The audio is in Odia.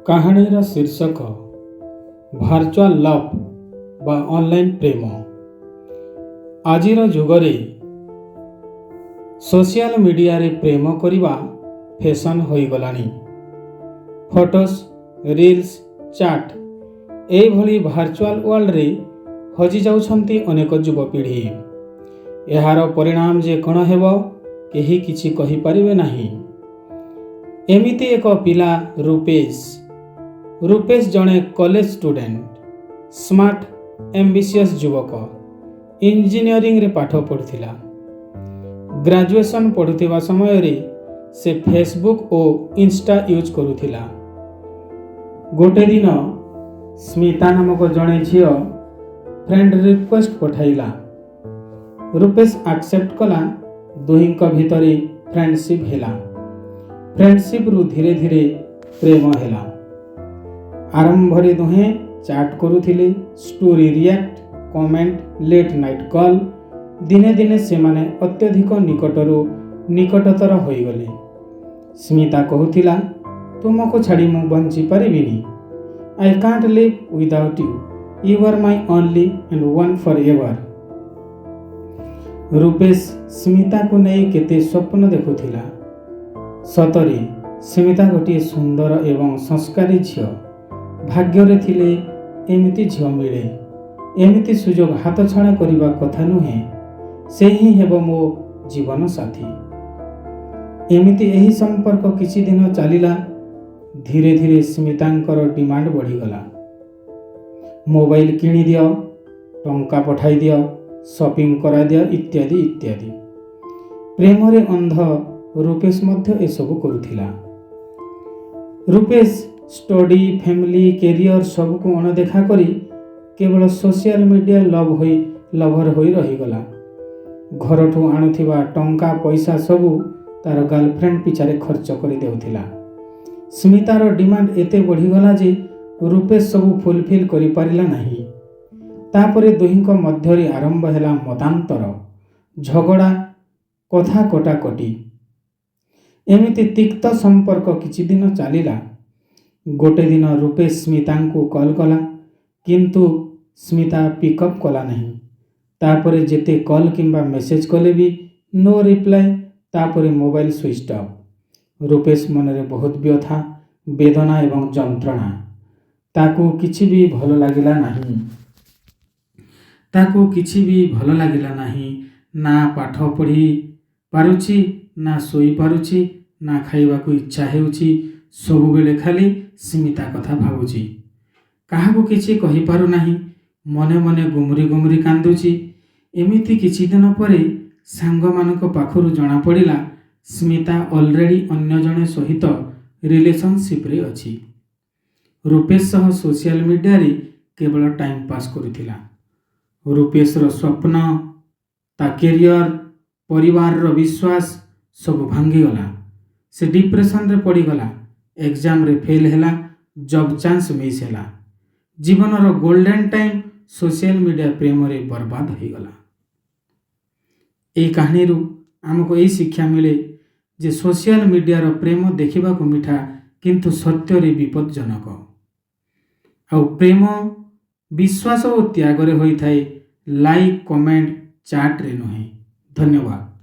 କାହାଣୀର ଶୀର୍ଷକ ଭାର୍ଚୁଆଲ୍ ଲଭ୍ ବା ଅନଲାଇନ୍ ପ୍ରେମ। ଆଜିର ଯୁଗରେ ସୋସିଆଲ ମିଡ଼ିଆରେ ପ୍ରେମ କରିବା ଫ୍ୟାସନ୍ ହୋଇଗଲାଣି। ଫଟୋସ୍, ରିଲ୍ସ, ଚାଟ୍, ଏଇଭଳି ଭାର୍ଚୁଆଲ୍ ୱାର୍ଲଡରେ ହଜିଯାଉଛନ୍ତି ଅନେକ ଯୁବପିଢ଼ି। ଏହାର ପରିଣାମ ଯେ କ'ଣ ହେବ, କେହି କିଛି କହିପାରିବେ ନାହିଁ। ଏମିତି ଏକ ପିଲା ରୂପେଶ। ରୂପେଶ ଜଣେ କଲେଜ ଷ୍ଟୁଡେଣ୍ଟ, ସ୍ମାର୍ଟ, ଆମ୍ବିସିୟସ୍ ଯୁବକ। ଇଞ୍ଜିନିୟରିଂରେ ପାଠ ପଢ଼ୁଥିଲା। ଗ୍ରାଜୁଏସନ୍ ପଢ଼ୁଥିବା ସମୟରେ ସେ ଫେସବୁକ୍ ଓ ଇନଷ୍ଟା ୟୁଜ୍ କରୁଥିଲା। ଗୋଟେ ଦିନ ସ୍ମିତା ନାମକ ଜଣେ ଝିଅ ଫ୍ରେଣ୍ଡ ରିକ୍ୱେଷ୍ଟ ପଠାଇଲା। ରୂପେଶ ଆକ୍ସେପ୍ଟ କଲା। ଦୁହିଁଙ୍କ ଭିତରେ ଫ୍ରେଣ୍ଡସିପ୍ ହେଲା। ଫ୍ରେଣ୍ଡସିପ୍ରୁ ଧୀରେ ଧୀରେ ପ୍ରେମ ହେଲା। ଆରମ୍ଭରେ ଦୁହେଁ ଚାଟ୍ କରୁଥିଲେ, story react, comment, late night call. ଦିନେ ଦିନେ ସେମାନେ ଅତ୍ୟଧିକ ନିକଟରୁ ନିକଟତର ହୋଇଗଲେ। ସ୍ମିତା କହୁଥିଲା, "ତୁମକୁ ଛାଡ଼ି ମୁଁ ବଞ୍ଚିପାରିବିନି। I କାଣ୍ଟ leave without you. You R my only and one for ever." Rupesh ସ୍ମିତାକୁ ନେଇ କେତେ ସ୍ୱପ୍ନ ଦେଖୁଥିଲା। ସତରେ ସ୍ମିତା ଗୋଟିଏ ସୁନ୍ଦର ଏବଂ ସଂସ୍କାରୀ ଝିଅ। ଭାଗ୍ୟରେ ଥିଲେ ଏମିତି ଝିଅ ମିଳେ। ଏମିତି ସୁଯୋଗ ହାତଛଡ଼ା କରିବା କଥା ନୁହେଁ। ସେ ହିଁ ହେବ ମୋ ଜୀବନ ସାଥୀ। ଏମିତି ଏହି ସମ୍ପର୍କ କିଛି ଦିନ ଚାଲିଲା। ଧୀରେ ଧୀରେ ସ୍ମିତାଙ୍କର ଡିମାଣ୍ଡ ବଢ଼ିଗଲା। ମୋବାଇଲ କିଣିଦିଅ, ଟଙ୍କା ପଠାଇ ଦିଅ, ସପିଂ କରାଦିଅ, ଇତ୍ୟାଦି ଇତ୍ୟାଦି। ପ୍ରେମରେ ଅନ୍ଧ ରୂପେଶ ମଧ୍ୟ ଏସବୁ କରୁଥିଲା। ରୂପେଶ ଷ୍ଟଡି, ଫ୍ୟାମିଲି, କ୍ୟାରିୟର ସବୁକୁ ଅଣଦେଖା କରି କେବଳ ସୋସିଆଲ ମିଡ଼ିଆ ଲଭର ହୋଇ ରହିଗଲା। ଘରଠୁ ଆଣୁଥିବା ଟଙ୍କା ପଇସା ସବୁ ତାର ଗାର୍ଲଫ୍ରେଣ୍ଡ ପିଛାରେ ଖର୍ଚ୍ଚ କରିଦେଉଥିଲା। ସ୍ମିତାର ଡିମାଣ୍ଡ ଏତେ ବଢ଼ିଗଲା ଯେ ରୂପେଶ ସବୁ ଫୁଲଫିଲ୍ କରିପାରିଲା ନାହିଁ। ତାପରେ ଦୁହିଁଙ୍କ ମଧ୍ୟରେ ଆରମ୍ଭ ହେଲା ମତାନ୍ତର, ଝଗଡ଼ା, କଥା କଟାକଟି। ଏମିତି ତିକ୍ତ ସମ୍ପର୍କ କିଛି ଦିନ ଚାଲିଲା। ଗୋଟେ ଦିନ ରୂପେଶ ସ୍ମିତାଙ୍କୁ କଲ୍ କଲା, କିନ୍ତୁ ସ୍ମିତା ପିକଅପ୍ କଲା ନାହିଁ। ତାପରେ ଯେତେ କଲ୍ କିମ୍ବା ମେସେଜ୍ କଲେ ବି ନୋ ରିପ୍ଲାଏ। ତାପରେ ମୋବାଇଲ ସୁଇଚ୍ ଅଫ୍। ରୂପେଶ ମନରେ ବହୁତ ବ୍ୟଥା, ବେଦନା ଏବଂ ଯନ୍ତ୍ରଣା। ତାକୁ କିଛି ବି ଭଲ ଲାଗିଲା ନାହିଁ। ତାକୁ କିଛି ବି ଭଲ ଲାଗିଲା ନାହିଁ। ନା ପାଠ ପଢ଼ି ପାରୁଛି, ନା ଶୋଇପାରୁଛି, ନା ଖାଇବାକୁ ଇଚ୍ଛା ହେଉଛି। ସବୁବେଳେ ଖାଲି ସ୍ମିତା କଥା ଭାବୁଛି। କାହାକୁ କିଛି କହିପାରୁନାହିଁ। ମନେ ମନେ ଗୁମୁରି ଗୁମୁରି କାନ୍ଦୁଛି। ଏମିତି କିଛି ଦିନ ପରେ ସାଙ୍ଗମାନଙ୍କ ପାଖରୁ ଜଣାପଡ଼ିଲା, ସ୍ମିତା ଅଲରେଡ଼ି ଅନ୍ୟ ଜଣେ ସହିତ ରିଲେସନସିପ୍ରେ ଅଛି। ରୂପେଶ ସହ ସୋସିଆଲ ମିଡ଼ିଆରେ କେବଳ ଟାଇମ୍ ପାସ୍ କରୁଥିଲା। ରୂପେଶର ସ୍ୱପ୍ନ, ତା କ୍ୟାରିୟର, ପରିବାରର ବିଶ୍ୱାସ ସବୁ ଭାଙ୍ଗିଗଲା। ସେ ଡିପ୍ରେସନରେ ପଡ଼ିଗଲା। ଏକ୍ଜାମରେ ଫେଲ୍ ହେଲା, ଜବ୍ ଚାନ୍ସ ମିସ୍ ହେଲା। ଜୀବନର ଗୋଲ୍ଡେନ୍ ଟାଇମ୍ ସୋସିଆଲ ମିଡ଼ିଆ ପ୍ରେମରେ ବର୍ବାଦ ହୋଇଗଲା। ଏହି କାହାଣୀରୁ ଆମକୁ ଏଇ ଶିକ୍ଷା ମିଳେ ଯେ ସୋସିଆଲ ମିଡ଼ିଆର ପ୍ରେମ ଦେଖିବାକୁ ମିଠା, କିନ୍ତୁ ସତ୍ୟରେ ବିପଜ୍ଜନକ। ଆଉ ପ୍ରେମ ବିଶ୍ୱାସ ଓ ତ୍ୟାଗରେ ହୋଇଥାଏ, ଲାଇକ୍, କମେଣ୍ଟ, ଚାଟ୍ରେ ନୁହେଁ। ଧନ୍ୟବାଦ।